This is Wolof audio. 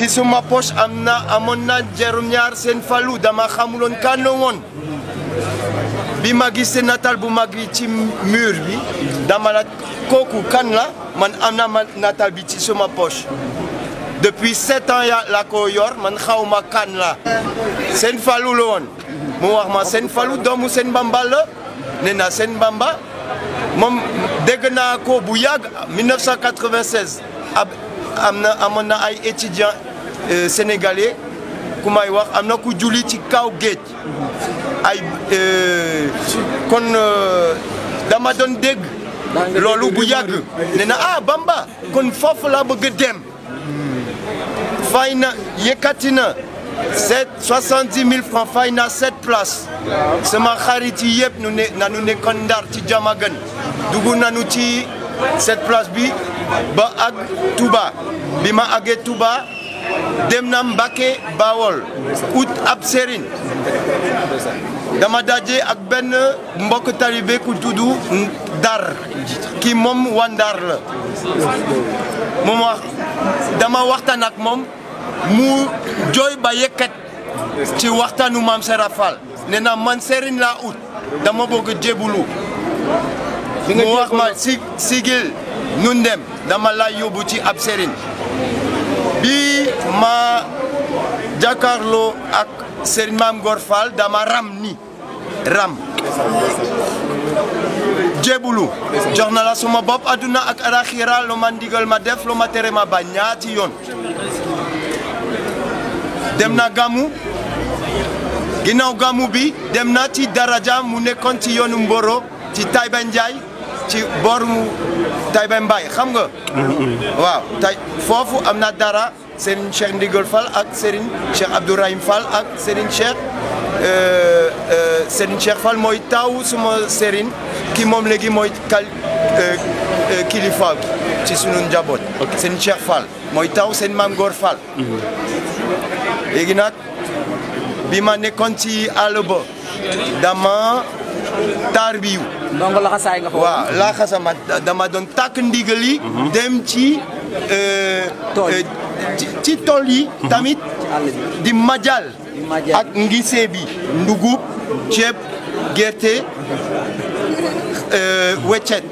ci suma poche amoon na juróom-ñaar seen Fallou dama xamuloon kan la woon bi ma gis natal bu mag bi ci mur bi dama la kooku kan la man am na ma natal bi ci suma poche depuis 7 ans la ko yor man xaw ma kan la seen Fallou la woon mu wax ma seen Fallou doomu seen Bamba la nee na seen Bamba moom dégg naa ko bu yàgg 1996 amoon na ay étudiants sénégalais ku may wax am na ku julli ci kaw géej ay kon dama doon dégg loolu bu yàgg nee na Bamba kon foofu la bëgg dem fay na yëkkati na 70 000 francs fay na 7 places sama xarit yi yëpp nanu nekkoon Ndar ci Diamaguène dugg nanu ci 7 places bi ba ak Touba bi ma àggee Touba dem na Mbacké Bawol ut ab sëriñ dama daje ak benn mbokk talibé ku tuddu Dar ki moom waa Ndar la moom wax dama waxtaan ak moom mu jooy ba yëkkat ci waxtaanu Maam Serap Fall nee na man sëriñ laa ut dama bëgg jébulu mu wax ma sigil nun dem dama la yóbbu ci ab sëriñ bi ma jàkkaarloo ak sëriñ Maam Gor Fall dama ram jébulu jox na la suma bopp aduna ak alaxira lu ma ndigal ma def lu ma tere ma ba ñaati yoon dem na gamu ginnaaw gamu bi dem na ci daraja mu nekkoon ci yoonu Mboro ci Taïba Ndiaye ci boru Taïba Mbaye xam nga waaw foofu am na dara Serigne Cheikh Ndigal Fall ak Serigne Cheikh Abdourahim Fall ak Serigne Cheikh Fall mooy taw suma Serigne ki moom léegi mooy kilifa ci sunu njaboot Serigne Cheikh Fall mooy taw seen Maam Gor Fall léegi nag bi ma nekkoon ci àll ba dama tarbiyu donc laxasaay nga fa waaw laxasama dama doon takk ndigal yi dem ci tool yi tamit di majal ak ngisee bi ndugub ceeb gerte weccet